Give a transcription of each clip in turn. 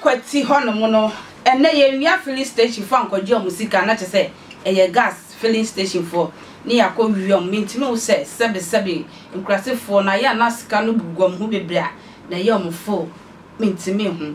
Akwati hɔnom no, ɛnnɛ yɛnwia filling station foɔ ankɔgye wɔn sika na kyerɛ sɛ ɛyɛ gas filling station foɔ ne yɛakɔ wia wɔn. Mentumi nhu sɛ sɛbe sɛbe nkurasefoɔ no ayɛ a na sika no gugu wɔn ho bebree a na ɛyɛ wɔn fo. Mentumi nhu.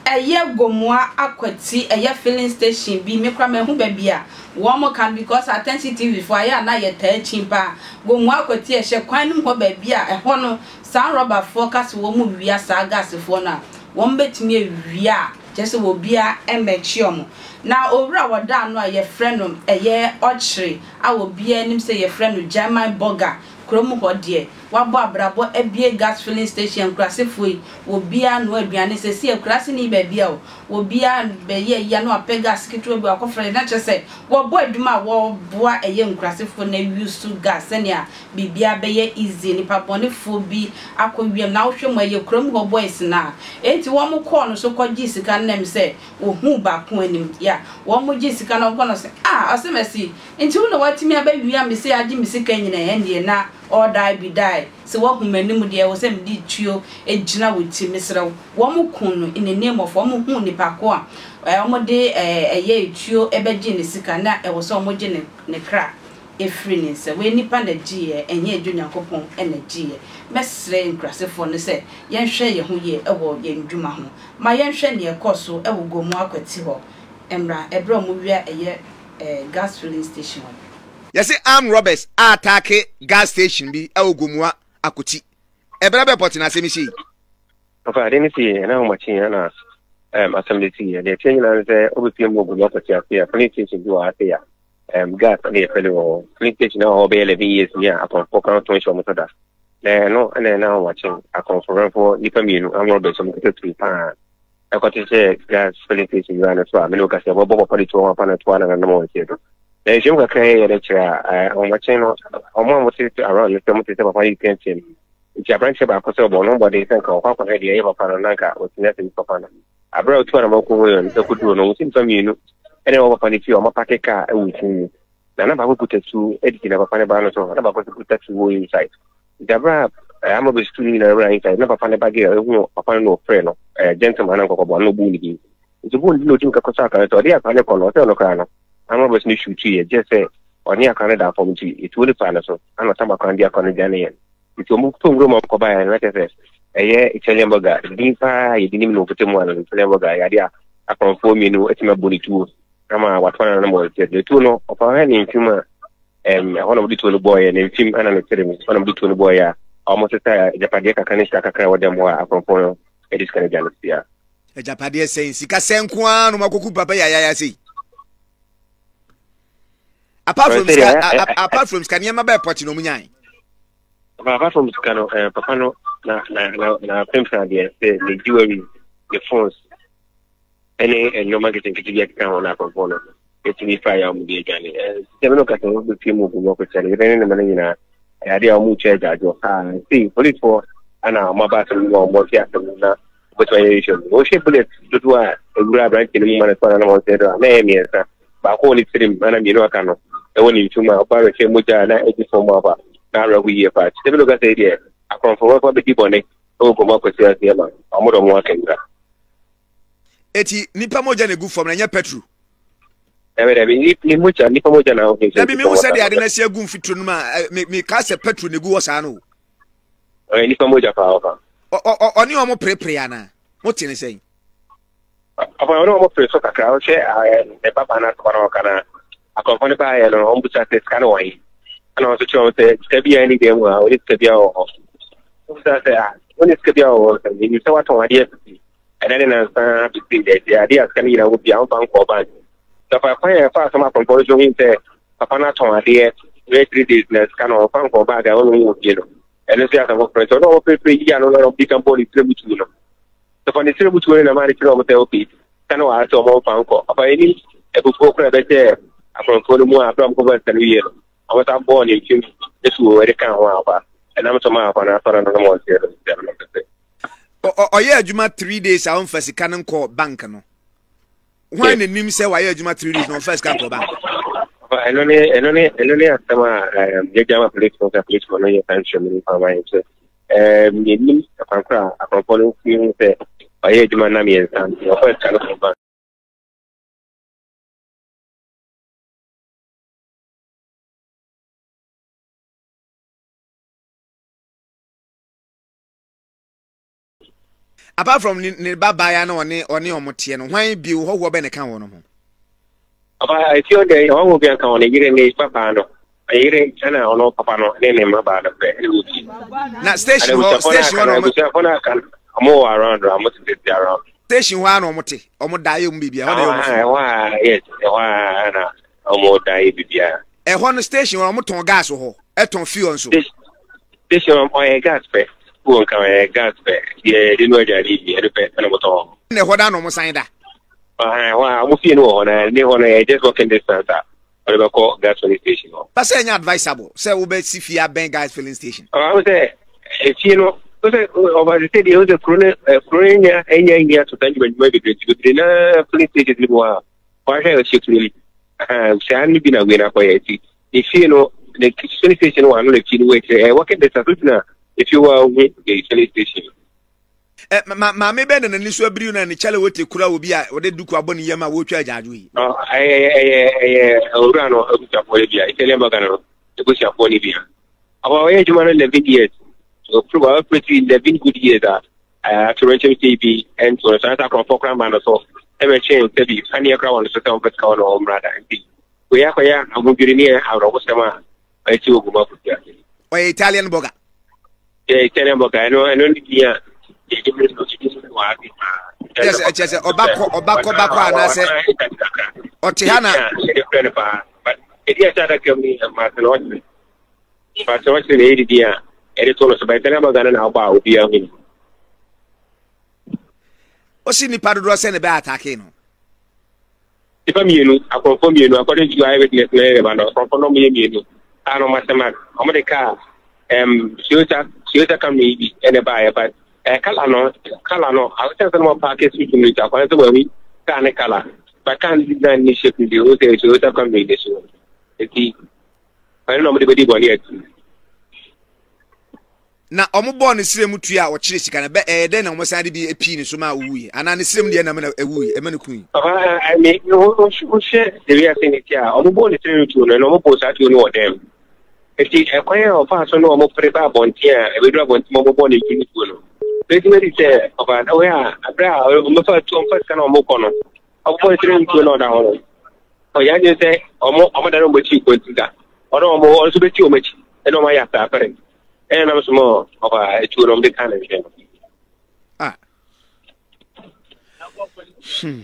Ɛyɛ Gomoa Akwati, ɛyɛ filling station bi, me koraa mahu baabi a wɔn ka no because Attention TV foɔ ayɛ a na yɛtaa kyin paa. Gomoa Akwati ɛhyɛ kwan no mu hɔ baabi a ɛhɔ no saa rɔba foɔ ka sɛ wɔn wia saa gas foɔ no a, wɔn bɛtumi awia a kyerɛ sɛ obiara mmɛkye wɔn. Na owura a wɔda ano a yɛfrɛ no ɛyɛ Ɔkyere a obiara nim sɛ yɛfrɛ no German Burger kurom hɔ deɛ, Wabɔ abrabɔ abue gas filling station nkurasefoɔ yi obiara noa aduane sɛsi akurase ni baabi a o obiara bɛyɛ ayi a na wapɛ gas ketewa bi wakɔ frɛ na kyerɛ sɛ wɔbɔ adwuma a wɔboa ɛyɛ nkurasefoɔ na use gas sɛnea biribiara bɛyɛ easy nipa bɔnefoɔ bi akɔ wiem na wohwɛ mu ɛyɛ kurom hɔ boys no a enti wɔn kɔɔ no so kɔ gyee sika no na ɛm sɛ wɔhuu baako anim ya wɔn gyee sika no wɔn kɔ no sɛ ah ɔsɛ mɛsi nti wo na watumi abɛwia me sɛ agye me sika nyinaa ɛndeɛ na Or die be die, sɛ woahu m'anim deɛ ɛwɔ sɛ mede tuo gyina wo ti, mesrɛ wo. Wɔn kuu no in the name of wɔn huu nipa ko a wɔn de ɛyɛ tuo bɛgyee ne sika na ɛwɔ sɛ wɔn gye ne ne kra firi ne nsa. Wei nipa na gyeeɛ ɛnyɛ Agya Onyankopɔn na gyeeɛ. Mɛsrɛ nkurasefoɔ no sɛ yɛnhwɛ yɛn ho yie wɔ yɛn dwuma ho. Ma yɛnhwɛ neɛ ɛkɔɔ so wɔ Gomoa Kwati hɔ mmra ɛberɛ a wɔn wia ɛyɛ gas filling station hɔ no. Yɛse armed robbers ataake gas station bi wɔ Gomoa Akoti. Ɛberɛ bɛn pɔtee na asɛm yi sii? Ɔfa ade no sii ɛna ahomakye ɛna um, asɛm no sii. Deɛ ɛteɛ nyinaa ne sɛ wobɛpie mu wɔ Gomoa Akoti ase a filling station bi wɔ ha sei a um, gas ɛna yɛfɛle wɔ hɔ. Filling station ɛwɔ hɔ bɛyɛ 11 years ni a akɔmfoɔ koraa tɔn hyɛ wɔn so da. Na ɛno ɛna ɛna ahomakye akɔmfoɔ nnipa mmienu armed robbers wɔn kuta tuo paa ɛkɔte sɛ gas filling station wura no so a mene woka sɛ wɔbɔ papa de tuo wɔn apa no toa na nanam wɔn nseɛ do. Na nhwɛmu kakra yɛyɛ no kyerɛ a ahomakye no wɔn a wɔte around no sɛ wɔte sɛ papa yi teateam. Nti aberanteɛ baako sɛ ɔbɔ no mmɔden sɛ nka ɔkɔ akɔhwɛ deɛ ɛyɛ papa no na nka watumi asɛm papa no. Abere a otu anamɔ kɔ hɔ no ɛkɔduro no wɔn sɛ nnipa mmienu ɛna ɛwɔ papa no fie a wɔapake kaa ɛwɔ sum mu. Na na baako kuta tuo de gyina papa no ba no so na baako nso kuta tuo wɔ inside. Nti abere a ama bɛsi no nyinaa wura inside na papa no ba girl ehu papa no na ɔfrɛ no gentleman na nkɔkɔbɔ no ɔbuu ne din. Nti ɔbuu ne din na ɔtumi kakɔ sɛ akora no sɛ ɔde akora no kɔ no ɔsɛ ɔno koraa no ama bɛsi no shoot yɛ gye sɛ ɔne akora no da fam nti etuo no faa no so ana ɔtam akora no de akora no dwane yɛ. Nti ɔmo tɔ nwura mu a ɔmo kɔbaeɛ no na kyerɛ sɛ ɛyɛ Italian burger din paa yɛde nim no wɔ mpɔtam ano Italian burger yɛ adeɛ a akɔmfoɔ mmienu atumi abɔ ne tuo ama watoa nananom wɔ nkyɛn. Ne tuo no, ɔfa hɔ ne mfim a ɛm ɛhɔ na wɔde tuo no bɔɔyɛ, ne mfim ɛna ne tirim ɛhɔ na wɔde tuo no bɔɔyɛ a wɔsesa agyapadeɛ kakra ne sika kakra a ɛwɔ dɛm hɔ a akorɔmfoɔ no de sika no gya no sia. Agyapadeɛ sɛn sika sɛn nko ara na wɔakɔku papa yi ayaya sei. Apart from sika apart from sika nneɛma bɛɛ pɔte na wɔn nyae. Apart from sika no eh, papa no na na na na pempena deɛ sɛ ne jewelry ne phones ne nneɛma nketenkete bi a ɛkeka ho na akɔmfoɔ no ɛtumi fa yɛ a wɔde adwane. Sɛ me no kasa wɔn bɛpie mu ogu mu akɔkyɛ no yɛbɛne ne ma no nyinaa ɛyɛ adeɛ a wɔn kyɛ adwadwo ha sei policefoɔ ana wɔn aba asɛm no mu a wɔn ɔte asɛm no na wɔbɛtumi ayɛ nhwɛ mu wɔhwɛ bullet dodoɔ a ɛwura aberanteɛ no mu ma no so anam wɔn sɛ do a na ɛyɛ mmiɛnsa baako wɔ ne tirim ana mmienu aka no ɛwɔ ne ntum a ɔba bɛhwɛ mogya a na ɛgu fam aba na awerɛho yie paa sɛ me no kasa yi deɛ akorɔmfoɔ bɛfa bɛdi bɔne ɛwɔ kurom akɔsi aseɛ ma wɔn de wɔn aka nwura. Eti nipa mogya na egu fam na ɛnyɛ petro. Dabi dabi ni mogya nipa mogya na ahosuo. Dabi mi hu sɛ de ade na si agu mfituro no mu a mi mi ka sɛ petro na egu hɔ saa no. Ɔyɛ nipa mogya paa ɔfa. Ɔ ɔ ɔne wɔn perepere ana mo te ne sɛn. Ɔfa ɔne wɔn pere so kakra ɔhwɛ ne papa na asɔkwa na ɔka na akɔnfɔ ne baayɛ no wɔn busa sɛ sika no wɔ he ɛna wɔn nso kyerɛ wɔn sɛ sika bi a ɛne dan mu a ɔne sika bi a wɔ hɔ. Wɔn busa sɛ ah wɔne sika bi a wɔ hɔ sɛ enim sɛ watɔn adeɛ sisi. Ɛda ne nansa besi ndɛ, deɛ adeɛ a sika no nyinaa wɔ bia ɔmfa nkɔɔ bank. Na fa kwan a ɛfaa so ma akɔnkɔn no so hui sɛ papa no atɔn adeɛ bɛyɛ 3 days na sika no ɔmfa nkɔɔ bank a ɔno wɔ fie no, ɛno nso yɛ asɛm foforɔ. Nti ɔno a ɔpere yi ano no na ɔdi kan bɔɔ ne tiri mu tuo no. Sɛ fa ne tiri mu tuo no na maa no kyerɛ wɔn sɛ okay, sika no wɔ ha sɛ wɔn mfa nkɔ. Ɔfa anim abufuo koraa ɛbɛhyɛ akɔnkɔn no mu a berɛ a wɔkɔbɔ sika no wie no, wɔn san bɔɔ ne mfem tuo de kaa ho a ɔfa ɛnam so maa akɔn no asɔre no na wɔn seɛ no sɛ no sɛ. Ɔyɛ adwuma 3 days a ɔmfa sika no nkɔ bank no. Hwan na nim sɛ wayɛ adwuma 3 days na ɔmfa sika nkɔ bank? Ɛno ne asɛm a yɛgya ma policefoɔ sɛ policefoɔ no yɛ saa nhwehwɛmu no mfa ma yɛn sɛ yɛnim kwan koro a akɔmfoɔ no fi ho sɛ Ɔyɛ adwuma nna mmiɛnsa nti ɔfaa sika no kɔɔ bank. Apart from ne ne ba baayewa na ɔne ɔne wɔn teɛ no, hwan bio hɔhoɔ bɛn na ɛka wɔn ho? Ɔba efie hɔ deɛ ɔhɔhoɔ bi anka wɔn, ne yere ne ba baa no, ne yere ɛna ɔno papa no ne ne mma baa no pɛ ɛna wɔ fie. Na station hɔ station hɔ na wɔn. Abusuafoɔ no aka no wɔn wɔ around a wɔn tete around. Station hɔ ara na wɔn te, wɔn da yɛ wɔn biribi ɛhɔ na yɛ wɔn fie. Ɛhɔ a yes ɛhɔ a na wɔn da yɛ biribiara. Ɛhɔ no station hɔ wɔn tɔn gas wɔ hɔ, ɛtɔn fuel nso. Station hɔ ɔyɛ gas pɛ, fuel nka ɔyɛ gas pɛ, deɛ yɛde no aduane bi ɛno pɛ ɛna wɔn tɔn hɔ. Ɛna ɛhɔ da na wɔn san da. Ɛhɔ a wɔn fie no wɔ hɔ na ne hɔ no yɛ just walking distance a wɔde bɛkɔ gas filling station hɔ. Ba sɛ ɛnyɛ advisable sɛ wobɛsi fie abɛn gas filling station. Ɔmo sɛ efie no wosɛ ɔba sɛ deɛ wosɛ kuro no kuro no nya nya nya so saa nnwuma nnwuma bebree nti bebree na filling stations no bi wɔ a wɔahwɛ ɛhyɛ kuro mu saa no bi na wei no akɔyɛ nti efie no ne filling station wɔ ano na efie no wɔ akyire ɛyɛ walking distance wogyina efie hɔ a wohu the filling station. Ɛ ma maame bɛn na n'ani so abiriw na ne kyalewote kura obi a ɔde duku abɔ ne yam a wɔretwa agyaadwo yi? Ɛyɛ ɛyɛ ɛyɛ owura no abusuafoɔ no bi a Italian burger no abusuafoɔ no bi a. Ɔba ɔyɛ adwuma no 11 years. Ɔpere wa ɔpere ti 11 good years a atorenkyɛm sɛ bi ɛnto no so ansa akorɔmfoɔ koraa ma no so ɛbɛkyɛn sɛ bi paneɛ koraa wɔ no so sɛ ɔmpɛ sika wɔ no ɔmmra da nti wei akɔyɛ ahodwiri ne awerɛhosɛm a ɛte wɔ guma kofi ase. Ɔyɛ Italian burger. Yɛ Italian burger ɛno ɛno ne din a yɛde mu no yɛde mu wɔ ase paa. Kyɛ sɛ kyɛ sɛ ɔba kɔ ɔba kɔ ba kɔ anaasɛ ɔte ha na. Yɛde frɛ no paa but ɛdi ɛhyɛ adaka mu yi maase na ɔkyerɛ maase ɔkyerɛ na ɛyɛ didi a yɛde to no so but Italian burger no na ɔbɔ a obiara hu no. Ɔsi nipa dodoɔ sɛ ne bɛ atake no. Nnipa mmienu, akorɔmfoɔ mmienu, according to eye witness na ɛreba no, akorɔmfoɔ no wɔyɛ mmienu a na wɔn asɛm a wɔde kaa ɛm Toyota Toyota Camry yi bi ɛna ɛbaeɛ but ɛɛ kala no kala no awosɛ sɛ na wɔn paaki street no nti akwan sɛ wɔahu kaa ne kala but kaa no design ne shape no deɛ wɔn sɛ Toyota Camry ne so nti ɛno na wɔde bɛdi bɔne akyi. Na wɔbɔɔ ne srɛ mu tua a ɔkyeree sika no, bɛ ɛyɛ dɛn na wɔsan de bi pii ne so maa owuiɛ? Anaa ne srɛ mu deɛ na ɛma no ɛwuiɛ, ɛma no kui? Papa, I mean, wohwɛ the wiase no ti a, wɔbɔɔ ne srɛ mu tuo no, na wɔbɔɔ saa tuo no wɔ dɛm. Nti ɛkwan a ɔfaa so ne wɔn pere ba abɔnten a ɛbɛduru abɔnten ma wɔbɔɔ ne ti no tuo no, bɛtumi adi sɛ papa, na wɔyɛ a, berɛ a wɔbɛfa tuo, wɔfa sika na wɔkɔ no, wɔbɔɔ ne srɛ mu tuo na ɔda hɔ no, ɔyɛ adwene sɛ wɔn wɔn da no wɔn akyi kɔ nti da, ɔno wɔn wɔn nso bɛti wɔn akyi, ɛna wɔn ayɛ asaapere. Ɛna nam so ma ɔba etuo na ɔde ka ne nhwɛ no. Ah. Hmm.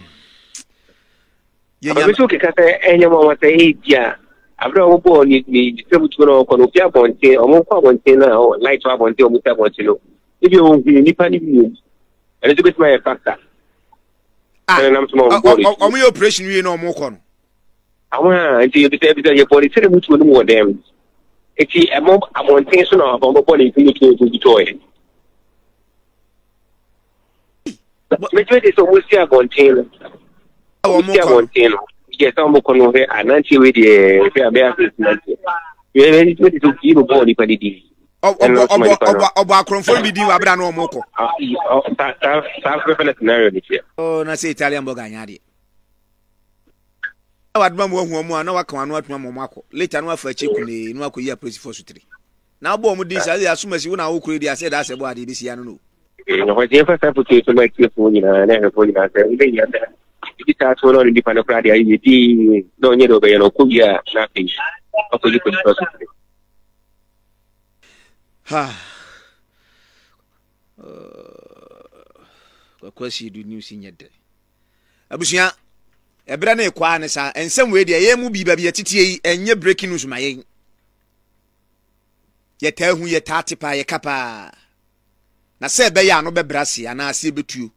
Abɛbi so keka sɛ ɛnyɛ mu wɔn sɛ ebi a abere a wɔbɔ ne ne sɛm tuo na ɔkɔ no ofi abɔnten wɔn kɔ abɔnten na light wɔ abɔnten wɔn si abɔnten no ebi a ohun nipa ne bi wɔ mu ɛno nso betumi ayɛ factor. Ah, Ɛna nam so ma wɔn bɔ ne tuo. Wɔn yɛ operation wie na wɔn kɔ no. Àwọn a nti ebisa ebisa yɛ bɔ ne sɛde mu tuo no mu wɔ dɛm nti ɛmɔ abɔnten so na wɔn bɔ ne mu tuo nso bi tɔɔ yɛ. Mɛtumi de sɛ wɔn si abɔnten no wɔn si abɔnten no yɛ sɛ wɔn kɔ no hwɛ ananteɛ wei deɛ hwɛ abɛyɛ asɛ si nanteɛ mɛtumi de sɛ obi bɔ nipa ne din. Ɔbɔ akorɔmfoɔ no bi din wɔ abira na wɔn kɔ. Saa saa fɛfɛ na scenario ne teɛ. Ɔ na sɛ Italian burger anya adeɛ. Na wadoma mu wahu wɔn a na waka wɔn ano atum ama wɔn akɔ. Later na wafa akyi kunee na wakɔyi apolisifoɔ so tiri. Na abɔ wɔn din saa sɛ asomasi wo na wokura di asɛ da asɛ bɔ adeɛ bɛsi ano no. Nɔkɔgye mfa saa fotuo so ma atiefoɔ nyinaa ne ahwɛfoɔ nyinaa sɛ wobɛhia sɛ ebi saa to na ɔne nipa no koraa deɛ ayɛ dinn na ɔnyɛ deɛ ɔbɛyɛ no ɔkɔ wie a na afei ɔkɔgye polisifoɔ so tiri. Ha. Kwaku Asiedu news nyɛ dɛ. Abusua, ɛberɛ no rekɔ ara ne saa. Nsɛm wei deɛ, yɛn mu bi baabi yɛteteɛ yi, ɛnyɛ breaking news ma yɛn. Yɛtaa hu, yɛtaa te paa, yɛka paa. Na sɛ ɛbɛyɛ ano bɛbrɛ ase anaa aseɛ bɛtuo,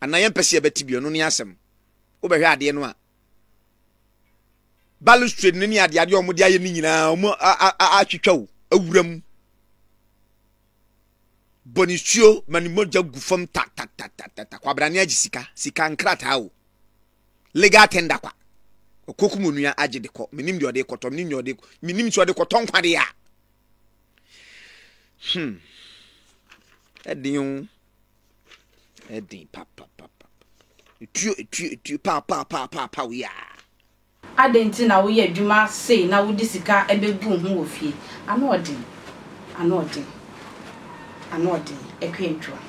anaa yɛmpɛ sɛ yɛbɛte bio, ɛno ne asɛm. Wobɛhwɛ adeɛ no a, balustrade no ne adeadeɛ a wɔde ayɛ no nyinaa, wɔn atwitwa o, awura mu. Bɔ ne suo ma ne mogya gu fam ta ta ta ta ta ta. Kwabrane agye sika, sika nkrataa o. Legal tender kwa. Ɔkɔkum onua agye de kɔ. Menim deɛ ɔde kɔtɔ, menim deɛ ɔde, menim sɛ ɔde kɔtɔ nkwa deɛ a. Hmm. Ɛden o. Ɛden papapapa. Etuo etuo etuo paa paa paa paa paa yaa. Adɛn nti na woyɛ adwuma sei na wode sika bɛgu wo ho wɔ fie? Ano ɔden, ano ɔden, ano ɔden, Akua Antwua.